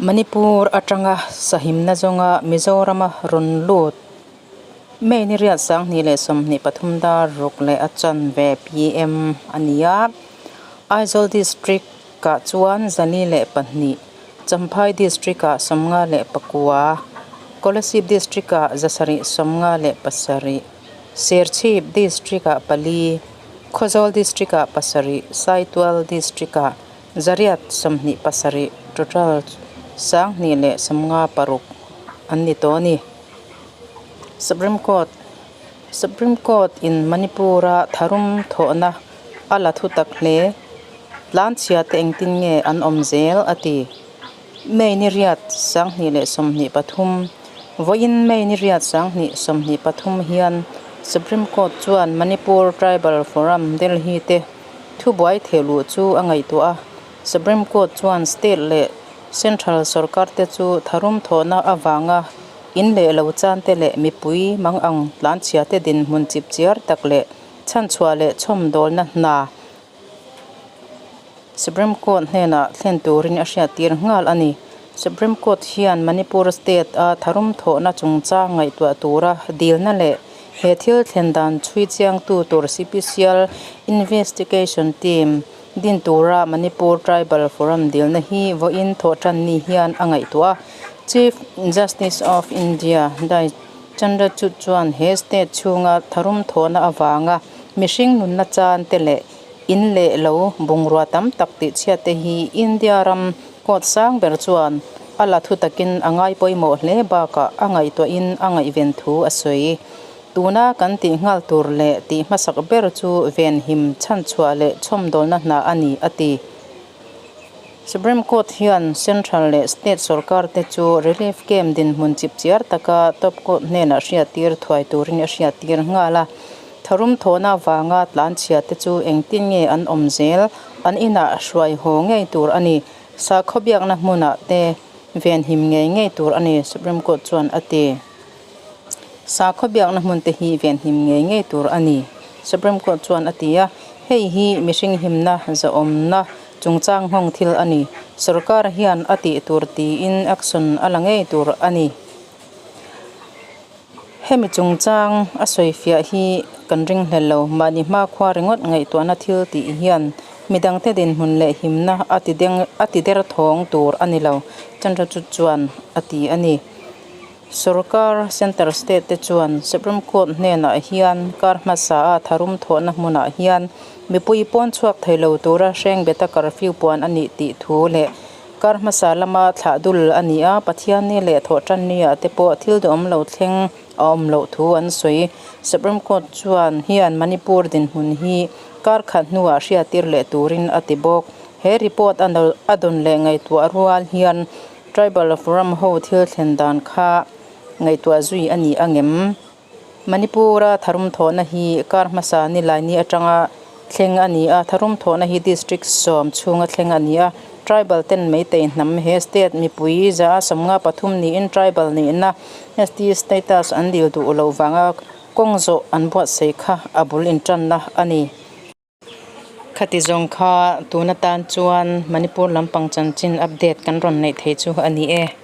Manipur atanga sahimna zawnga Mizorama rawn lut May ni riat 2023 dar ruk leh a chanve pm a ni a. Aizawl District ah chuan 402, Champhai District ah 59, Kolasib District ah 757, Serchhip District ah pali, Khawzawl District ah pasarih, Saitual District ah 827, total 2056 an ni tawh a ni. Supreme Court Supreme Court in Manipur a tharum thawhna a la thu tak hle. Tlanchhia te engtin nge an awm zel a ti. May ni riat 2023 Vawiin May ni riat 2023 hian Supreme Court chuan Manipur Tribal Forum Delhi te thubuai thehluh chu a ngaihtuah a. Supreme Court chuan state leh central sorkar te chu tharum thawhna avanga in leh lo chan te leh mipui mang ang tlanchhia te dinhmun chip chiar tak leh chhanchhuah leh chhawmdawlna hna Supreme Court hnenah thlen turin a hriattir nghal a ni. Supreme Court hian Manipur state a tharum thawhna chungchang ngaihtuah tura dilna leh he thil thlen dan chhui chiangtu tur Special Investigation Team din tura Manipur Tribal Forum dilna hi vawiin thawh tan ni hian a ngaihtuah a. Chief Justice of India Dai Chandrachud chuan he state chhunga tharum thawhna avanga mihring nunna chan te leh in leh lo bungrua tam tak tih chhiat te hi India ram court sang ber chuan a la thu takin a ngai pawimawh hle bakah a ngaihtuahin a ngaihven thu a sawi. Tuna kan tih nghal tur leh tih hmasak ber chu venhim chhanchhuah leh chhawmdawlna hna a ni, a ti. Supreme Court hian Central leh State sorkar te chu relief camp dinhmun chipchiar taka top court hnenah hriattir thuai turin a hriattir nghal a. Tharum thawhna avanga tlanchhia te chu engtin nge an awm zel an inah hruai haw ngei tur a ni. Sakhaw biakna hmunah te venhim ngei ngei tur a ni, Supreme Court chuan a ti. Sakhaw biakna hmun te hi venhim ngei ngei tur a ni, Supreme Court chuan a ti a. Hei hi mihring himna zahawmna chungchang nghawng thil a ni. Sorkar hian a tih tur tiin action a la ngei tur a ni. Hemi chungchang a sawifiah hi kan ringhlel lo. Mahni hmakhua ringawt ngaihtuahna thil tih hian midangte dinhmun leh himna a ti deng a ti derthawng tur a ni lo, Chandrachud chuan a ti a ni. Sorkar Centre State te chuan Supreme Court hnenah hian kar hmasa a tharum thawhna hmunah hian mipui pawn chhuak thei lo tura hreng beta curfew puan a nih tih thu leh kar hmasa lama thlah dul a ni a, Pathianni leh Thawhtanni-ah te pawh thil duhawm lo thleng a awm loh thu an sawi. Supreme Court chuan hian Manipur dinhmun hi kar khat hnuah hriattir leh turin a ti bawk. He report a dawn leh ngaihtuah rual hian Tribal of Ram ho thil thlen dan kha ngaihtuah zui a ni angem? Manipur-a tharum thawhna hi kar hmasa Nilaini atanga thleng a ni a, tharum thawhna hi district sawm chhunga thleng a ni a, tribal ten Meitei hnam he state mipui za 53 niin tribal nihna ST status an dil duh loh vanga kawng zawh an buatsaih kha a bul intanna a ni. Khati zawng kha tun atan chuan Manipur lampang chanchin update kan rawn neih theih chu a ni e.